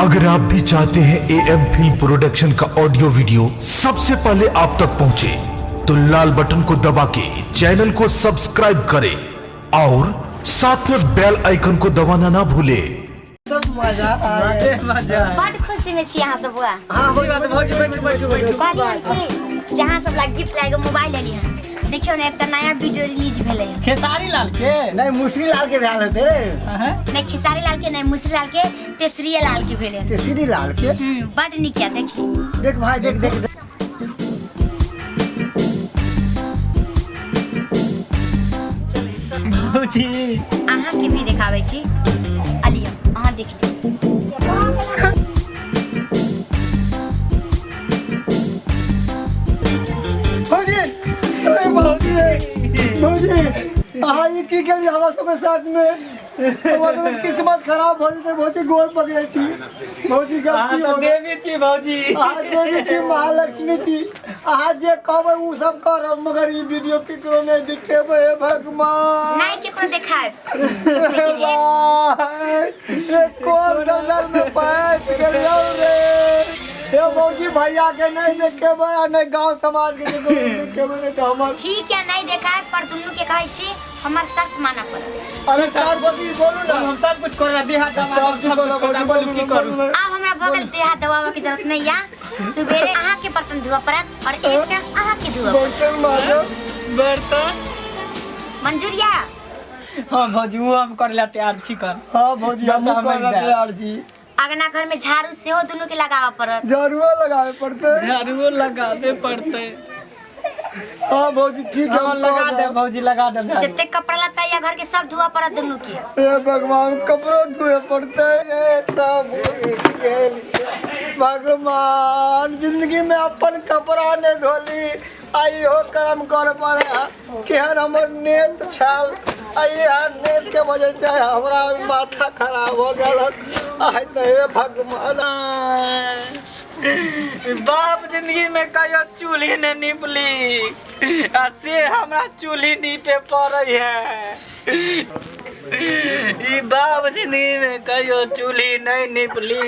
अगर आप भी चाहते हैं ए एम फिल्म प्रोडक्शन का ऑडियो वीडियो सबसे पहले आप तक पहुंचे, तो लाल बटन को दबा के चैनल को सब्सक्राइब करें और साथ में बेल आइकन को दबाना ना भूलें। सब मजा आ बड़े मजा है। बड खुशी में छी अहाँ सब बुआ। हाँ, की बात भौजी, बैठू बैठू बैठू। कहलियै कि जहाँ सब ला गिफ्ट लागे मोबाइल लेली हन, देखियौ ने एकटा नया वीडियो रिलीज भेलै हन। खेसारी लाल के? नहीं, मुसरी लाल के भेल हेतै रे। अहं। नहि, खेसारी लाल के नहि, मुसरी लाल के, तेसरिये लाल के भेलै हन। तेसरी लाल के? बड नीक या, देखी। देख भाई, देख देख देख। भौजी, अहाँ के भी देखाबै छी, अलियो अहाँ देख लियौ। भौजी, अरे भौजी, भौजी, अहाँ ई की केलियै हमरा सबके साथ में? हमर सबके किस्मत खराब भऽ जेतै भौजी, गोर पकड़ै छी भौजी, अहाँ गलती तऽ हो गेल। देवी छी भौजी। अहाँ देवी छी, महालक्ष्मी छी, अहाँ जे कहबै ओ सब करब, मगर ई वीडियो केकरो नहि देखेबै। हे भगवान! नहि केकरो देखायब। हे भाई, रे कोन दलदल में फंस गेलियौ रे? हे भौजी, भैया के नहीं देखेबै आ नहि गांव समाज के केकरो नहि देखेबै, नहि तऽ हमर ठीक है, नहीं देखायब, पर दुनू के कहै छी, हमर शर्त मानऽ पड़त। अरे सर, बोली, बोलू ना। हम सब कुछ करला, देह हाथ दबा सब देब, सब कुछ करला, बोलू की करू? आब हमरा भऽ गेल, देह हाथ दबाबऽ के जरूरत नहीं या। सुबेरे अहाँ के बर्तन धोअ पड़त और एकटा अहाँ के धोअ पड़त। बर्तन माजो? बर्तन मंजूर या? हाँ भौजी, वो हम करला तैयार छी कर। हाँ भौजी, बर्तन हमहूँ माजि करला जायब। तैयार छी। अगना घर में झाड़ू सेहो दुनू के लगाबऽ पड़त। झाड़ुओ लगावे पड़तै? झाड़ुओ लगाबे पड़तै। हाँ भौजी, ठीक है। हाँ, हम लगा कऽ देब भौजी, लगा देब झाड़ू। जते कपड़ा लत्ता या घर के सब धोअ पड़त दुनू के। हे भगवान, कपड़ो धोए पड़तै? हे सब गेल भगवान, जिंदगी में अपन कपड़ा नहीं धोली, आई हो कर्म कर पड़े। केहन हमर नेत छल, आ इएह नेत के वजह से हमरा माथा खराब हो गेल। आइ तऽ हे भगवान! बाप जिंदगी में कहियो चूल्ही ने निपली आ से हमरा चूल्ही नीपे पड़े है। ई बाप जिंदगी में कहियो चूल्ही नहीं निपली।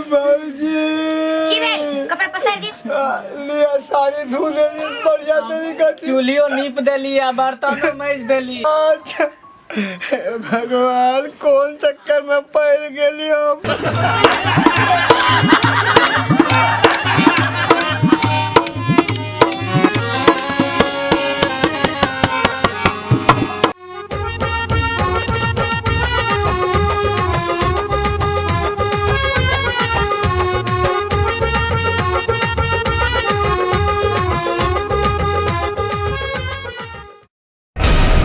बाबूजी! की भेल? कपड़ा पसारि दी। लिया, साड़ी धो देली बढ़िया तरीका से। चूल्हियो नीप देली आ बर्तनो मैज देली। अच्छा, हे भगवान, कौन चक्कर में पड़ गेली हम?